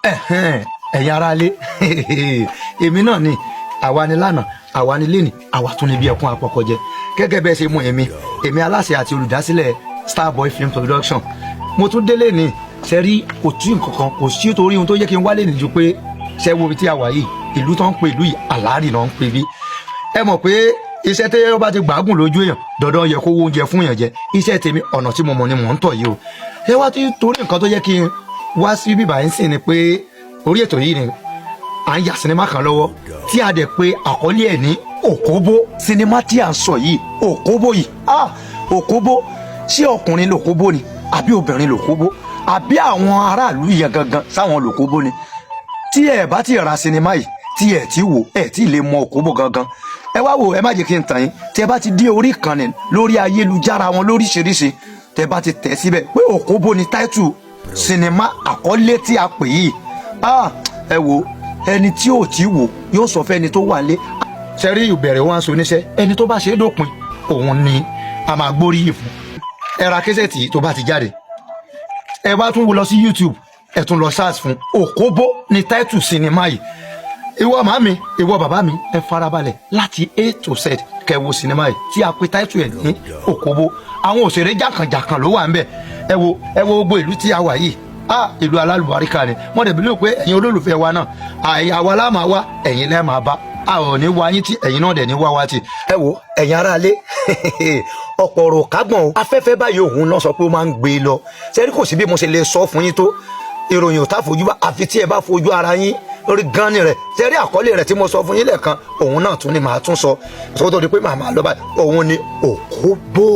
Ẹ̀hẹ́n, ẹ̀yin aráalé, èmi náà ni. Àwa ni lánàá, àwa ni lénìí, àwa tún ní bí ẹkún apọkọjẹ. Gẹ́gẹ́ bẹ́ẹ̀ ṣe mú èmi, èmi aláṣẹ àti olùdásílẹ̀ Starboy Film Production, mo tún délé ní sẹ́rí. Kò tí nǹkan kan kò sí torí ohun tó yẹ kí n wálé nìjú pé ṣẹ́ wo ibi tí a wà yìí. Ìlú tó ń pe ìlú yìí, Àlárì náà ń pe bí. Ẹ mọ̀ pé iṣẹ́ tẹ́ ó bá ti gbàágùn lójú èèyàn, dandan yẹ kó wó oúnjẹ fún èèyàn jẹ. Iṣẹ́ tèmi, ọ̀nà tí mo mọ̀ ni mò ń tọ̀ yìí o. Ẹ wá tí torí nǹkan tó yẹ kí n wá sí bíbá yín sìn ni pé orí ètò yìí ni à ń ya sinimá kan lọ́wọ́ tí a dẹ̀ pé àkọlé ẹ̀ ní Òkóbó. Sinimá tí à ń sọ yìí, Òkóbó yìí, ah, Òkóbó, ṣé ọkùnrin lòkóbó ni àbí obìnrin lòkóbó, àbí àwọn aráàlú yẹn gangan sáwọn lòkóbó ni? Tí ẹ bá ti ra sinimá yìí, tí ẹ ti wò, ẹ tí lè mọ Òkóbó gangan. Ẹ wá wò, ẹ má jẹ́ kí n tàn yín. Tí ẹ bá ti dé orí ìkànnì lórí ayélujára wọn lóríṣiríṣi, tẹ bá ti tẹ̀ síbẹ̀ pé Òkóbó ni táìtù sinimá àkọlé tí a pè yìí, ah, ẹ wò, ẹni tí ò tí wò yóò sọ fẹ́ni tó wà lé sẹ́rí. Ìbẹ̀rẹ̀ wọn aṣọ oníṣẹ́, ẹni tó bá ṣe é dópin, òun ni a máa gbóríyìn fún. Ẹ ra késẹ̀tì tó bá ti jáde. Ẹ bá tún lọ sí YouTube, ẹ tún lọ search fún Òkóbó ní táìtù sinimá yìí. Ìwọ màmí, ìwọ bàbá mi, ẹ farabalẹ̀ láti A to Z kẹ́ wo sinimá yìí tí a pè táìtù ẹ̀ ní Òkóbó. Àwọn òṣèré jàǹkànjàǹkàn ló wà ń bẹ̀. Ẹ wo, ẹ wo gbogbo ìlú tí a wà yìí. Ah, ìlú alálùbáríkà ni. Wọ́n dẹ̀ bílíò pé ẹ̀yin olólùfẹ́ wa náà, àwa la máa wá, ẹ̀yin lẹ́ẹ̀ máa bá. A ò ní wá yín tí, ẹ̀yin náà dẹ̀ ní wá wá tì. Ẹ wo, ẹ̀yin aráalé, ọ̀pọ̀ ọ̀rọ̀ kágbọ̀n o. Afẹ́fẹ́ báyìí, òun náà sọ pé ó máa ń gbé e lọ. Sẹ́rí, kò sí bí mo ṣe lè sọ fún yín tó, ìròyìn ò tá fojú bá, àfi tí ẹ bá fojú ara yín lórí gánni rẹ̀. Sẹ́rí, àkọlé rẹ̀ tí mo sọ fún yín lẹ́ẹ̀kan, òun náà tún ni màá tún sọ sọ́tò di pé màá máa lọ báyìí. Òun ni Òkóbó.